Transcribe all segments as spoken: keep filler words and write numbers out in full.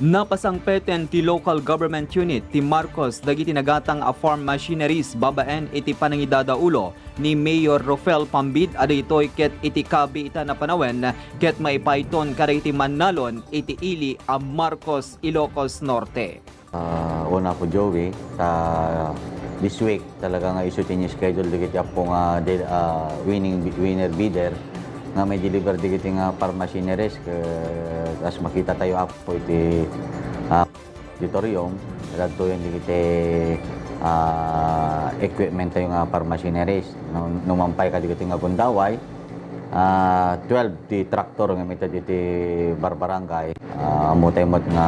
Napasangpeten ti local government unit ti Marcos dagiti nagatang a farm machineries babaen iti panangidadaulo ni Mayor Rofel Pambid a daytoy ket iti kabiitan a panawen ket maipayton kadagiti mannalon iti ili a Marcos, Ilocos Norte. Ah, una po, Joey, ta this week talaga nga isu ti schedule dagiti appo nga del-, ah, winning bi-, winner bidder nga may deliver dagiti nga farm machineries ket as makita tayo appo iti, ah, auditorium, adtoyen dagiti, ah, equipment tayo nga farm machineries. No, no mampay kadagiti nga gundaway, ah, twelve ti traktor nga ited iti barbarangay. Ah, ammo tayo met nga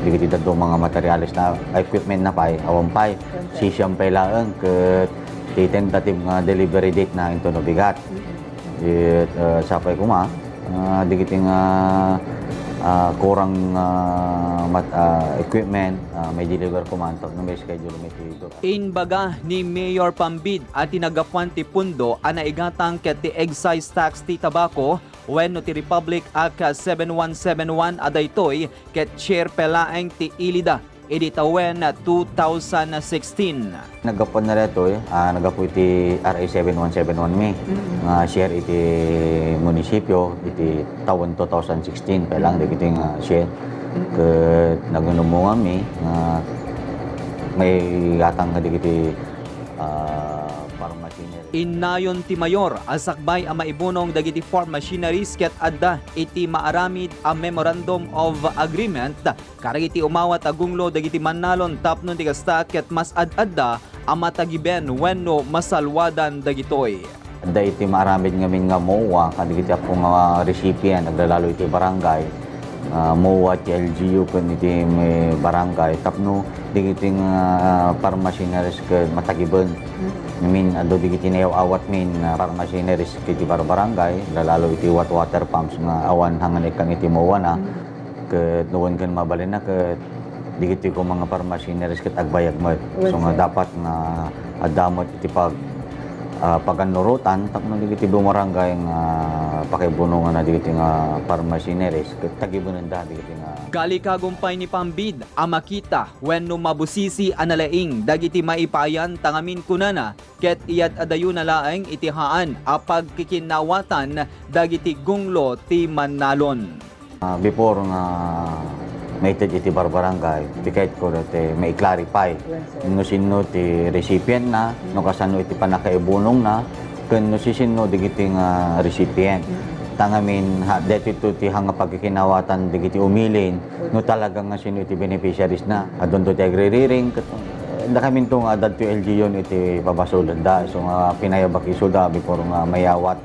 dagiti dadduma nga materials na equipment na pay, awan pay. Sisiam pay laeng ket ti tentative nga delivery date na intono bigat. It, ah, sapay kuma, ah, dagiti nga, ah, kurang, ah, mat-, ah, equipment, ah, may deliver kuma tapno may schedule met iti Inbaga ni Mayor Pambid a ti naggapuan ti pundo a naigatang ket ti excise tax ti tabako wenno ti Republic Act seven one seven one a daytoy ket share pay laeng ti ilida idi tawen two thousand sixteen. Naggapuan na daytoy, ah, naggapu iti R A seven one seven one mi, nga share iti munisipyo iti tawen two thousand sixteen pa lang dagiti nga share. Ket nagnunumongami nga may gatang kadagiti, ah, farm machinery. Innayon ti mayor a sakbay a maibunong dagiti farm machineries ket adda iti maaramid a Memorandum of Agreement kadagiti umawat a gunglo dagiti mannalon tapno ti kasta ket mas ad-adda a matagiben wenno masalwadan dagitoy. Adda iti maaramid ngamin nga MOA kadagiti appo nga recipient, aglalalo iti barangay, ah, MOA ti L G U ken iti may barangay tapno dagiti nga, ah, farm machineries ket matagiben. Ngamin, adu dagiti nayaw-awat min, ah, farm machineries iti barbarangay, aglalalo iti wet water pumps nga awan hangan ikkan iti MOA na. Ket no wen ken mabalinna ket dagiti koma nga farm machineries ket agbayag met. So nga dapat nga adda met iti pag-, ah, pagannurotan tapno dagiti bumarangay nga pakibunonganna dagiti nga farm machineries ket tagibunenda dagiti nga. Kalikagum pay ni Pambid a makita wenno mabusisi a nalaing dagiti maipaayan ta ngamin kunana ket iyad-adayona laeng iti haan a pagkikinnawatan dagiti gunglo ti mannalon. Ah, before nga maited iti barbarangay, ti kayatko daytoy mai-clarify no sinno ti recipient na, no kasano iti pannakaibunongna, ken no sisinno dagiti nga recipient. Ta ngamin, ha, daytoy ti hanga pagkikinawatan dagiti umilin, no talaga nga sinno iti beneficiaries na. Adunto ti agririring, ket, eh, dakaminto nga adda ti L G U iti pabasolenda, so nga pinayabak isuda before nga mayawat.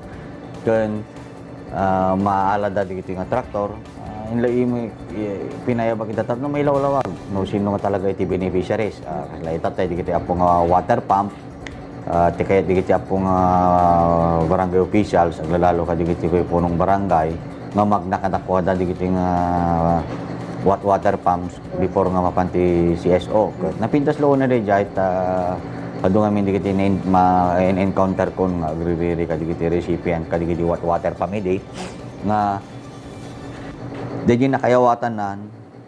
Ken ah, maalada dagiti nga traktor, ah, inla imi, i-, pinayabak ita tapno mailawlawag no sino nga talaga iti beneficiaries. Ah, kasla ita tay dagiti appo nga water pump, ah, ti kayat dagiti appo nga barangay officials, aglalalo kadagiti punong barangay, nga magna kadakuada dagiti nga wat-, water pumps. Before nga mapan ti C S O, ket napintas la unay daydiay ta adu ngamin dagiti na-, ma-, en-, encounter kon nga agririri kadagiti recipient kadagiti wat-, water pump idi nga daydiay nakayawatannan,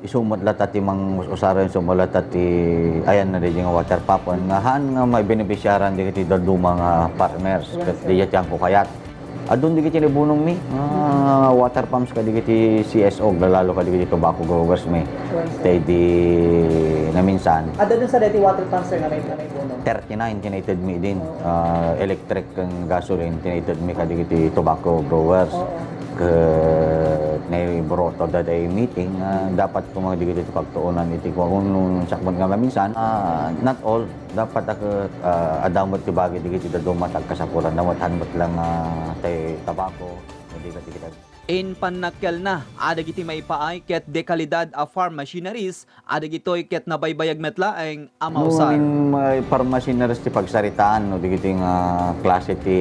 isu met latta ti mangus-usaren, isu met latta ti ayanna daydiay nga water pump nga haan nga maibeneficiaran dagiti dadduma nga farmers ket daydiay ti angko kayat. Adun dagiti naibunongmi, ah, water pumps kadagiti C S O, aglalalo kadagiti tobacco growers mi. Tay di naminsan. Adda dun sa dati water pumps, sir, nga may, nga naibunong? Thirty-nine ti naitedmi din. Ah, electric ken gasoline ti naitedmi kadagiti tobacco growers. Ket naibroto da tay meeting, ah, dapat koma dagiti pagtuonan iti kuan, no, sakbay nga maminsan. Ah, not all. Dapat a ket, ah, adda met ti bagay dagiti dadduma nga agkasapulan, dapat haan met lang, ah, tay tabako, o di ket dagiti. Impannakkelna a dagiti maipaay ket dekalidad a farm machineries a dagitoy ket nabaybayag met laeng a mausar. No, amin, ah, farm machineries ti pagsaritaan, no, dagiti nga klase ti,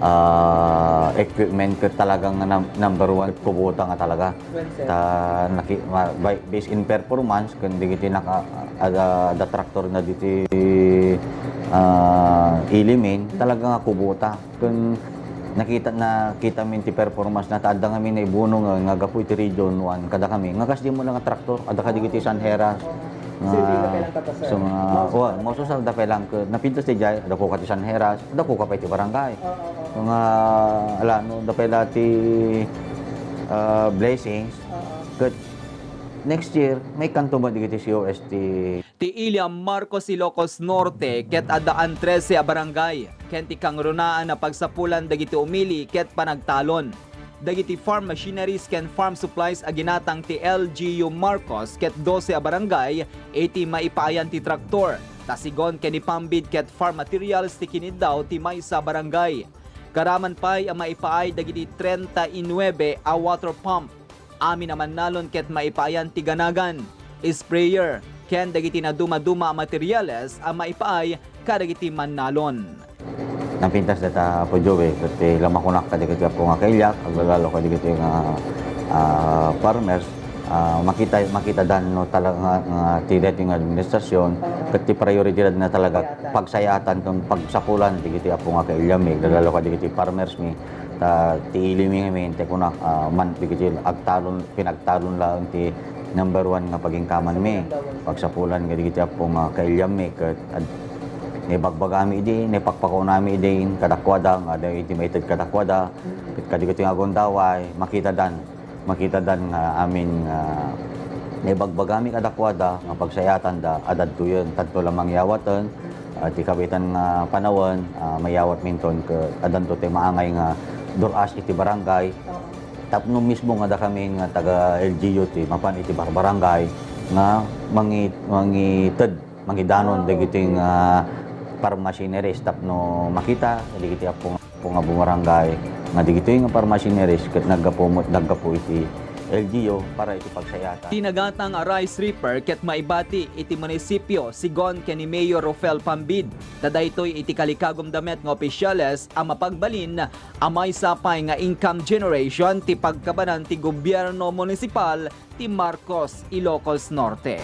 ah, equipment ket talagang nam-, number one, kubota nga talaga. Ta naki-, ma-, by, based in performance, ken dagiti naka-, ada, ada traktor na diti, ah, ilimin, talaga nga kubota. Ken Nakita, nakita min ti performance na, ta adda ngamin naibuno nga, nga gapu iti Region one kadakami. Nga kas di mo lang nga traktor, adda kadigiti sanheras. Nga, so nga, wa, moso sa da pelang ke, napintas ti jay, adda ko ka ti sanheras, adda ko ka pa iti barangay. So nga, ala, no, da pela ti, ah, blessings, ket next year, may kanto ba digiti C O S T? Ti Iliam Marcos, Ilocos Norte, ket addaan trese a barangay, ken ti kangrunaan a pagsapulan dagiti umili ket panagtalon. Dagiti farm machineries ken farm supplies a ginatang ti L G U Marcos ket dose a barangay iti maipaayan ti traktor, ta sigon ken ni pambid ket farm materials ti kiniddaw ti maysa a barangay. Karaman pay a maipaay dagiti treinta y nueve a water pump. Amin a mannalon ket maipaayan ti ganagan, sprayer, ken dagiti nadumaduma a materials a maipaay kadagiti mannalon. Napintas data, Apo Joey, ket ti lamakonak kadagiti apo nga kailiak, aglalalo kadagiti nga, ah, farmers, ah, makita, makitadan no talaga nga, nga ti daytoy nga administrasyon, ket ti priority na talaga pagsayatan ken pagsapulan dagiti apo nga kailiami, aglalalo kadagiti farmers mi, ta ti ilimi ngamin, ti kunak, ah, man, dagiti agtalon, pinagtalon laeng ti number one nga pagingkamanmi. Pagsapulan kadagiti apo nga kailiami, ket ad-, naibagbagami idi, naipakpakawnami idi kadakuada, nga adda iti maited kadakuada, ket kadagiti nga agundaway, makitadan, makitadan nga amin nga naibagbagami kadakuada, nga pagsayatanda, adadtoyen, tanto la mangyawaten, ah, ti kabitan nga panawen, ah, mayawat minton ket addanto ti maangay nga dur-as iti barangay. Tapno mismo nga dakami nga taga L G U ti mapan iti barbarangay nga mangi-, mangited, mangidanon dagiti nga farm machineries tapno makita dagiti apo nga, apo nga bumarangay nga dagitoy nga farm machineries ket naggapu met, naggapu iti L G U para iti pagsayatan. Ti nagatang a rice reaper ket maibati iti munisipio sigon ken ni Mayor Rufel Pambid, ta daytoy iti kalikagumda met nga opisyales a mapagbalin a maysa pay nga income generation ti pagkabanan ti gobierno munisipal ti Marcos, Ilocos Norte.